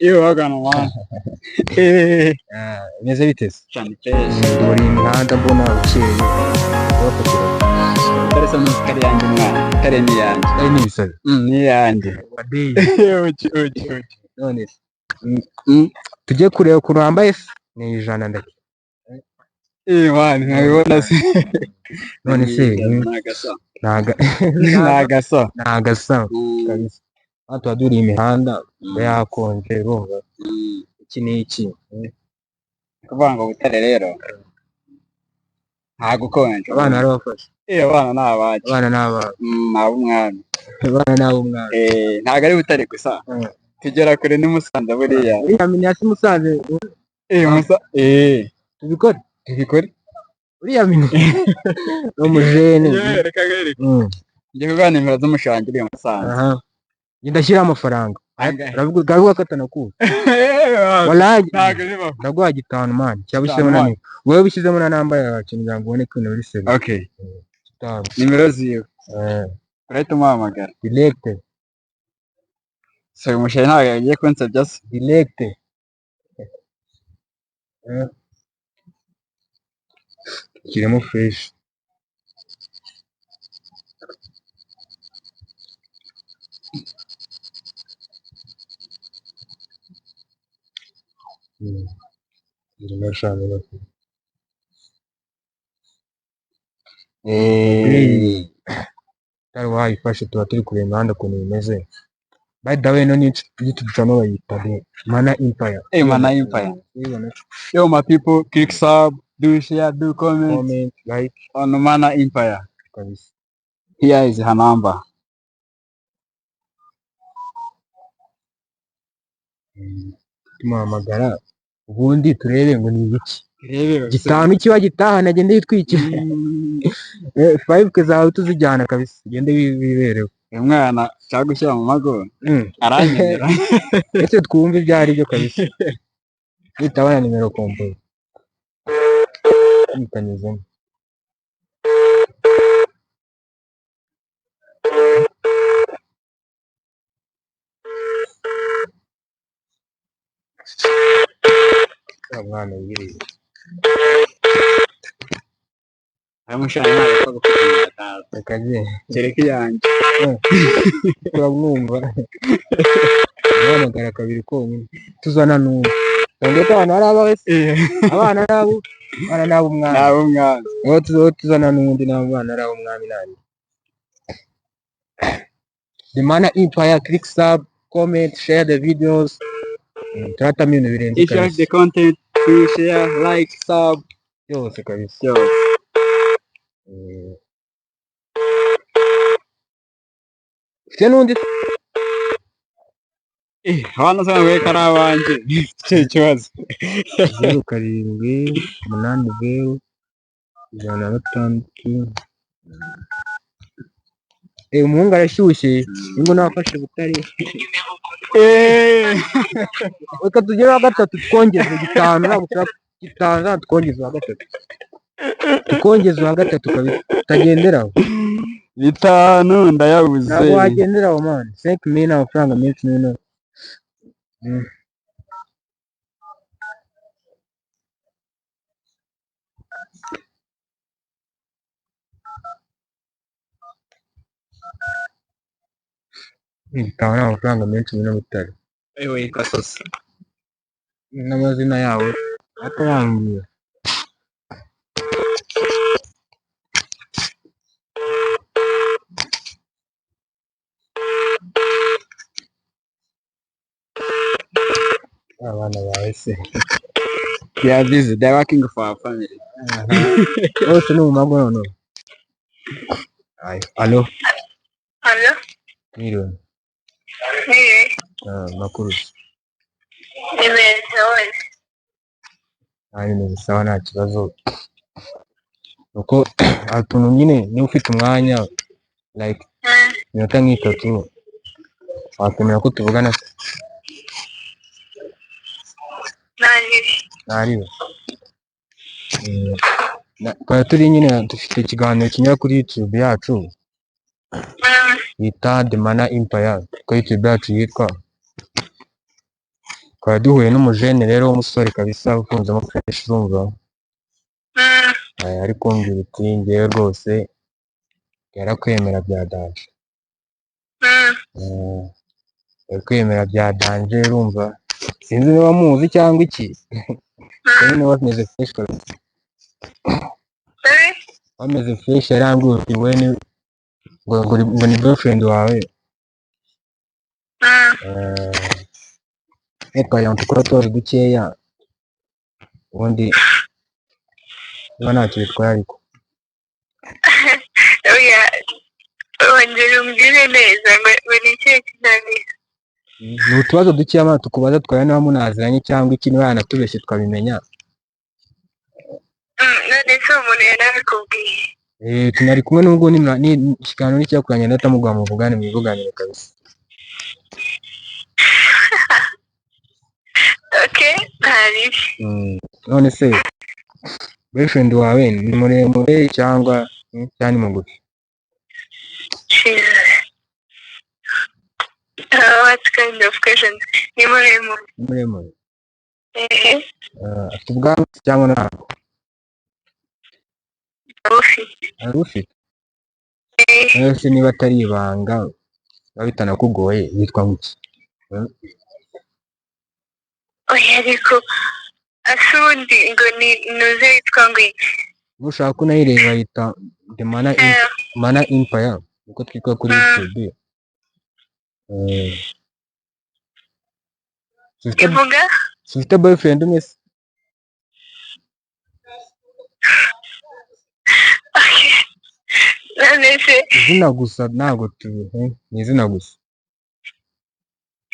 Iyo wagana mwana. Eh, Ah, bimeze bite se? Cyane fresh. Dore imihanda mbona ukeye. Bafatira. Utare se munsi kari yanjye mwana. Utare ni yanjye. Ari n'ibisazi. Ni yanjye. Wadeyi. Uki uki uki. None se. Tujye kureba ukuntu wambaye se? Ni 100 ndake. Eh man, nkabibona se. None se Nagasa. naga Nagasa. nagasa kabisa. Hano tuba duri imihanda iba yakonje urumva iki n'iki. Kuvuga ngo Butare rero nta gukonja. Abana barabafasha. Eh, abana ni abacu. Abana ni abana. Ni ab'umwami. Abana ni ab'umwami. Eh, ntabwo ari Butare gusa. Tugera kure ni Musanze buriya. Uriya menya si Musanze. Eh, Musa eh tubikore. Tubikore. Uriya menya ni umujene. Yewe, reka nkwereke. Ngiye kuguha nimero z'umushangi uri i Musanze. Aha. Njye ndashyiraho amafaranga. Angahe? Uravuga ko atanakuzi. Wallahi Ntabwo bibaho. ndaguha 5 man. Cyangwa ushyizemo na 5. nimero. Wowe ubishyizemo na namba yawe kugira ngo ubone ko ibintu biri serious. Okay. 5. Nimero ziwe. Urahita umuhamagara. Direct. So uyu mushangi ntabwo yagiye kunsebya se. Direct. Kirimo fresh. Irimo shami. Utari wayifashe tuba turi kureba imihanda ukuntu bimeze. By the way, no ni YouTube channel bayita The Mana Empire. Eh, Mana Empire. Yo my people, click sub, do share, do comment. Comment, like on Mana Empire. Kabisa. Here is her number. Tumuhamagara ubundi turebe ngo ni ibiki. Turebe 5 kiba gitahana agende yitwikira. 5 zawe tuzijyana kabisa. Ugende wiberewe. Uyu mwana nshaka gushyira mu mago aranyemerera. Ese twumve ibyo ari byo kabisa. Nitabana nimero kompozi. Nikanyuzemo. Mwana yiriye. Aya mushana ntabwo apfa gufata imyataro. Reka njye. Kereka iyanjye. Turamwumva. Uhamagara kabiri konyine. Tuzana n'uwo. Twongeye ko abana ari abawe se? Abana ari abo? Abana ni ab'umwami. Ni ab'umwami. Aho tuzana n'undi n'abana ari ab'umwami nandi. The Mana Empire, click sub, comment, share the videos. Turatamo ibintu birenze If you like kabisa. the content, please share, like, sub. Byose kabisa. Byose. Ufite n'undi? Abana usanga ko ari abanjye. Icyo kibazo. 0 7 8 0 106. Umuhungu arashyushye. Ingo nafashe Butare. Reka tugere wa gatatu twongeze 5, ntabwo ushaka 5, ntabwo twongeze wa gatatu. Tukongeze wa gatatu kabisa. Utagendera aho. 5 ndayabuze. Ntabwo wagendera aho man. 5 mille ni amafaranga menshi noneho. 5 ni amafaranga menshi muri Butare. Ewe yitwa Sosa. N'amazina yabo atarambwira. Abana bawe se. They are busy, they are working for our family. Bose ni mu mago noneho. Alo. Alo. Mwiriwe. Mwiriwe. Makuru. Ni meza wese. Bimeze sawa nta kibazo. Uko utuntu nyine niba ufite umwanya like iminota nk'itatu wakwemera ko tuvugana se? Ntariwe. Twari turi nyine dufite ikiganiro kinyura kuri YouTube yacu bita The Mana Empire, ko YouTube yacu yitwa. Twari duhuye n'umujene rero w'umusore kabisa ufunzemo fresh, urumva. Ari kumbwira uti ngewe rwose yarakwemera bya danger. Yarakwemera bya danger, urumva. Sinzi niba muzi cyangwa iki. Rero niba bameze fresh kabisa. Sorry? Bameze fresh, yarambwiye uti we ni ngo ni boyfriend wawe. Twagira ngo dukore utubazo dukeya, ubundi niba ntacyo bitwaye ariko. Oya, wongera umbwire neza ngo ni ikihe kiganiro? Ni utubazo dukeya mana tukubaza, twareba niba munaziranye cyangwa iki, niba yanatubeshye tukabimenya. None se uwo muntu yarabikubwiye? Tunari kumwe n'ubwo ni ikiganiro nicyakurangira ndatamuguha muvugane mwivuganire kabisa. Okay, ntaribi. None se boyfriend wawe ni muremure cyangwa cyangwa ni mugufi? Jesus. What kind of question? Ni muremure. Ni muremure. Eh, Afite ubwanwa cyangwa ntabwo? Arufite. Arufite. Eh, None se niba atari ibanga biba bitanakugoye yitwa ngo iki? Oya, ariko ase ubundi ngo ni nuze yitwa ngo iki? Nushaka unayireba yita The Mana Mana Empire niko twitwa kuri YouTube. Ivuga? Ufite boyfriend umwe se? Okay. None se Izina gusa ntabwo ni izina gusa.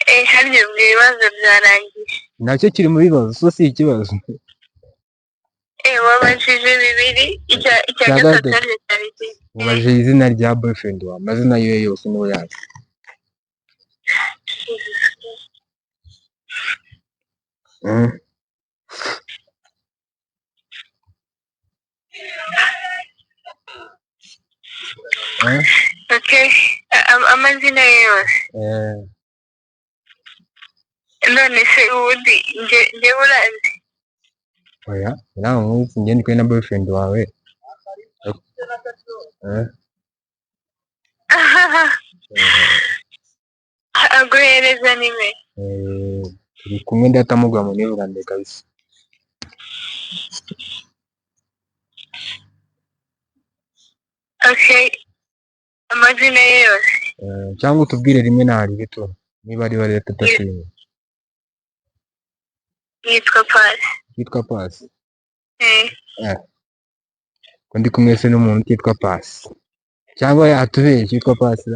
Harya ubwo ibibazo byarangiye? Nacyo kiri mu bibazo, so si ikibazo. Wabajije bibiri, icya Icya gatatu gatatu. Harya cyari iki? Mubajije izina rya boyfriend wawe, amazina yiwe yose niwe yazi. Okay. Amazina ye yose. None se ubundi nge uranzi? Oya, nawe nkuzi nge ndi kumwe na boyfriend wawe. Aguhereza nimero. Turi kumwe ndatamuguha mu nivuganire kabisa. Okay. Amazina ye yose. Cyangwa utubwire rimwe na rito niba ari bari tutashimye. Yitwa Pasi. Yitwa Pasi. Eh. Ko ndi kumwe se n'umuntu utitwa Pasi. Cyangwa yatubeshye yitwa Pasi.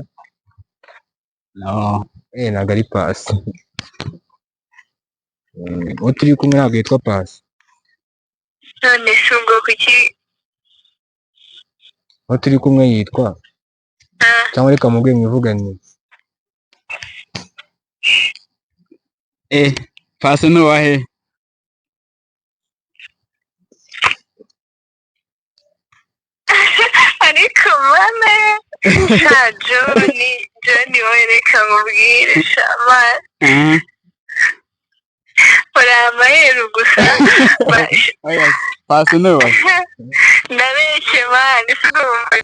No. Ntabwo ari Pasi. Uwo turi kumwe ntabwo yitwa Pasi. None se ubwo kuki? Uwo turi kumwe yitwa cyangwa reka mubwiye mwivuganire. Pasi ni uwahe? Ariko mama sha John wowe reka nkubwire sha man. Uri amaheru gusa. Oya, Pasi ni uwahe? Ndabeshye man, urumva.